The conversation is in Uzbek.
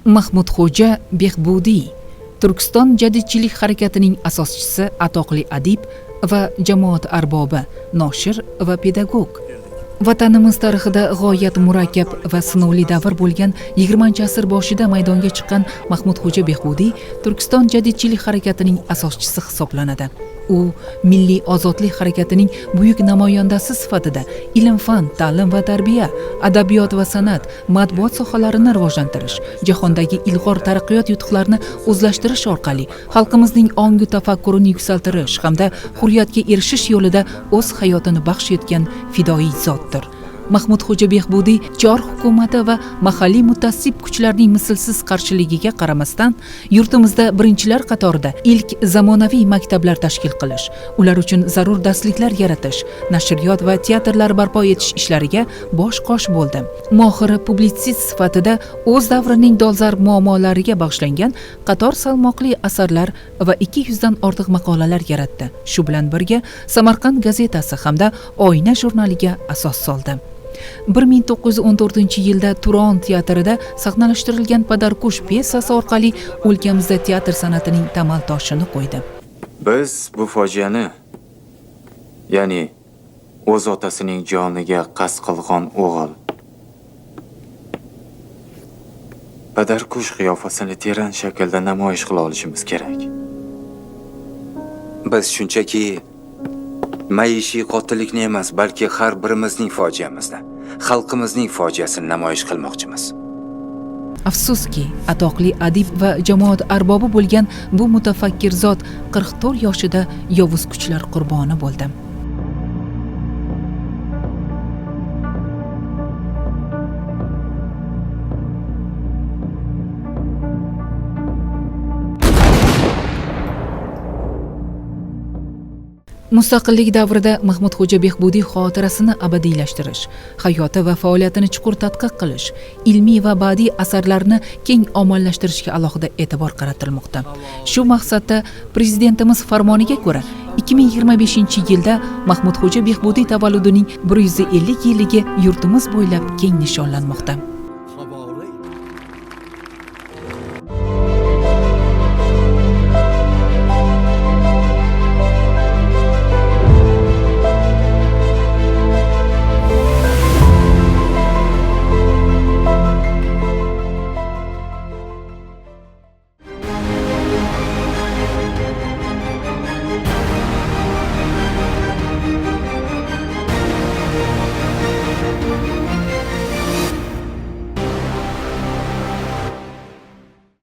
Mahmudxo'ja Behbudiy Turkiston jadidchilik harakatining asoschisi, atoqli adib va jamoat arbobi, noshir va pedagog. Vatanimiz tarixida g'oyat murakkab va sinovli davr bo'lgan 20-asr boshida maydonga chiqqan Mahmudxo'ja Behbudiy Turkiston jadidchilik harakatining asoschisi hisoblanadi. U milliy ozodlik harakatining buyuk namoyandasi sifatida ilm-fan, ta'lim va tarbiya, adabiyot va san'at, matbuot sohalarini rivojlantirish, jahondagi ilg'or taraqqiyot yutuqlarini o'zlashtirish orqali xalqimizning ongu tafakkurini yuksaltirish hamda hurriyatga erishish yo'lida o'z hayotini baxsh etgan fidoyi zotdir. Mahmudxo'ja Behbudiy chor hukumati va mahalliy mutassib kuchlarning mislsiz qarshiligiga qaramasdan yurtimizda birinchilar qatorida ilk zamonaviy maktablar tashkil qilish, ular uchun zarur darsliklar yaratish, nashriyot va teatrlar barpo etish ishlariga bosh-qosh bo'ldi. Mohir publitsist sifatida o'z davrining dolzarb muammolariga bag'ishlangan qator salmoqli asarlar va 200 dan ortiq maqolalar yaratdi. Shu bilan birga Samarqand gazetasi hamda Oyna jurnaliga asos soldi. 1914-yilda Turon teatrida sahnalashtirilgan Padarkush pyesasi orqali o'lkamizda teatr san'atining tamal toshini qo'ydi. Biz bu fojiani, ya'ni o'z otasining joniga qasd qilgan o'g'il Padarkush qiyofasini teran shaklda namoyish qila olishimiz kerak. Biz shunchaki maishiy qotillikni emas, balki har birimizning fojiamizni, xalqimizning fojiasini namoyish qilmoqchimiz. Afsuski, atoqli adib va jamoat arbobi bo'lgan bu mutafakkir zot 44 yoshida yovuz kuchlar qurboni bo'ldi. Mustaqillik davrida Mahmudxo'ja Behbudiy xotirasini abadiylashtirish, hayoti va faoliyatini chuqur tadqiq qilish, ilmiy va badiiy asarlarni keng ommalashtirishga alohida e'tibor qaratilmoqda. Shu maqsadda Prezidentimiz farmoniga ko'ra 2025-yilda Mahmudxo'ja Behbudiy tavalludining 150 yilligi yurtimiz bo'ylab keng nishonlanmoqda.